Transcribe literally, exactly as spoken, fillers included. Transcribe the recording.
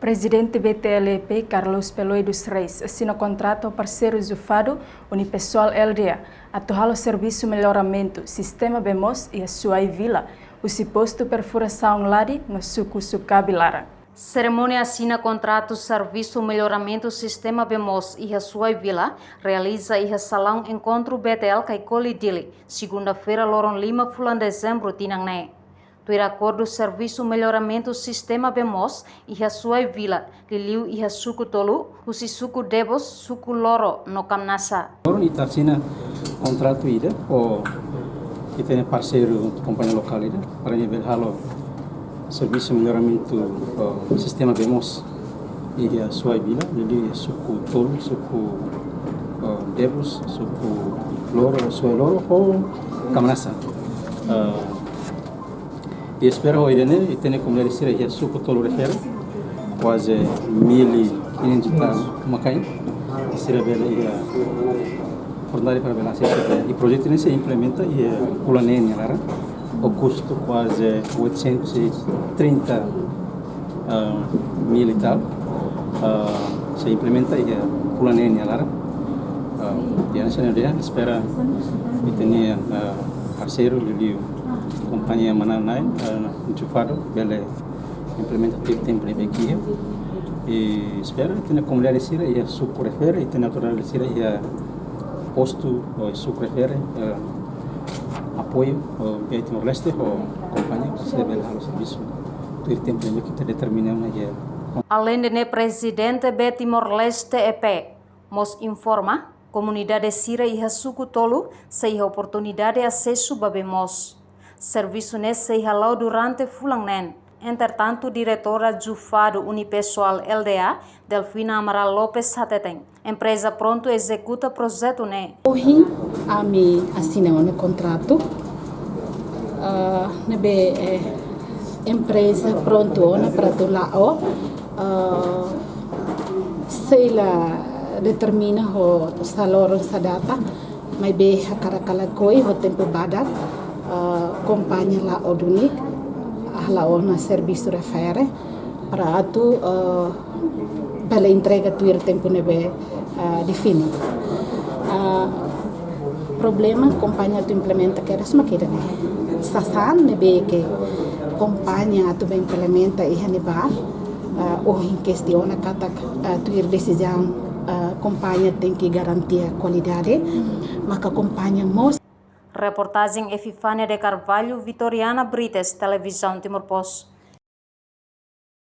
Prezidente B T L E P, Carlos Peloy dos Reis, asina kontratu ho parseiru Jufado Unipessoal L D A atu halo servisu melloramentu sistema bee moos iha Suai Vila, husi postu perfurasaun Ladi no suku Sukabi laran. Serimónia asina kontratu servisu melloramentu sistema bee moos iha Suai Vila realiza iha Salaun Enkontru B T L Caicoli Dili, segunda-feira, loron lima fulan Dezembru tinan ne'e. Tuir akordu servisu melloramentu sistema bee moos iha Suai Vila, liuliu iha suku tolu, husi suku Debos, suku Loro no Kamnasa. Loron ita asina kontratu ida ho ita-nia parseiru kompañia lokál ida, para nia bele halo servisu melloramentu, eh, sistema bee moos iha Suai Vila, liuliu iha suku tolu, suku, eh, Debos, suku Loro, Suai Loro ho Kamnasa. Eh, I espera ho ida-ne'e, ita-nia komunidade sira iha suku tolu refere, kuaze mil e quinhentos e tal uma-kain, sira bele iha oportunidade para bele asesu. I projetu ne'e sei implementa iha fulan neen nia laran, ho kustu kuaze oitocentos e trinta, ah, mil e tal, ah, sei implementa iha fulan neen nia laran. Ah, i hanesan ne'e dehan, espera ita-nia, ah, parseiru, liuliu kompañia manán-na'in, eh, Jufado, bele implementa tuir tempu ne'ebé ke iha. I espera ita-nia komunidade sira iha suku refere, ita-nia autoridade sira iha postu ou suku refere, eh, apoiu, eh, B T Timor-Leste ho kompañia, para sira bele halo servisu tuir tempu ne'ebé ke ita determina ona iha. Aleinde ne'e, Prezidente B T Timor-Leste E P mós informa, komunidade sira iha suku tolu sei iha oportunidade asesu ba bee moos. Servisu ne'e sei hala'o durante fulan neen. Entretantu, diretora Jufado Unipessoal L D A, Delfina Amaral Lopes, hateten empreza prontu ezekuta projetu ne'e. Ohin ami asina ona kontratu, ah, ne'ebé, eh, empreza prontu ona para atu la'o, ah, sei la determina ho sá loron, sá data, maibé hakarak ka lakohi ho tempu badak, ah, kompañia la'o duni, hala'o ona servisu refere para atu, ah, bele entrega tuir tempu ne'ebé, ah, define. Ah, problema kompañia atu implementa kedas mak ida-ne'e. Sasán ne'ebé ke kompañia atu bá implementa iha ne'ebá, ah, ohin kestiona katak, ah, tuir desizaun, ah, kompañia tenke garantia kualidade, maka kompañia mós. Reportajen Epifania de Carvalho, Vitoriana Brites, Televizaun Timor Post.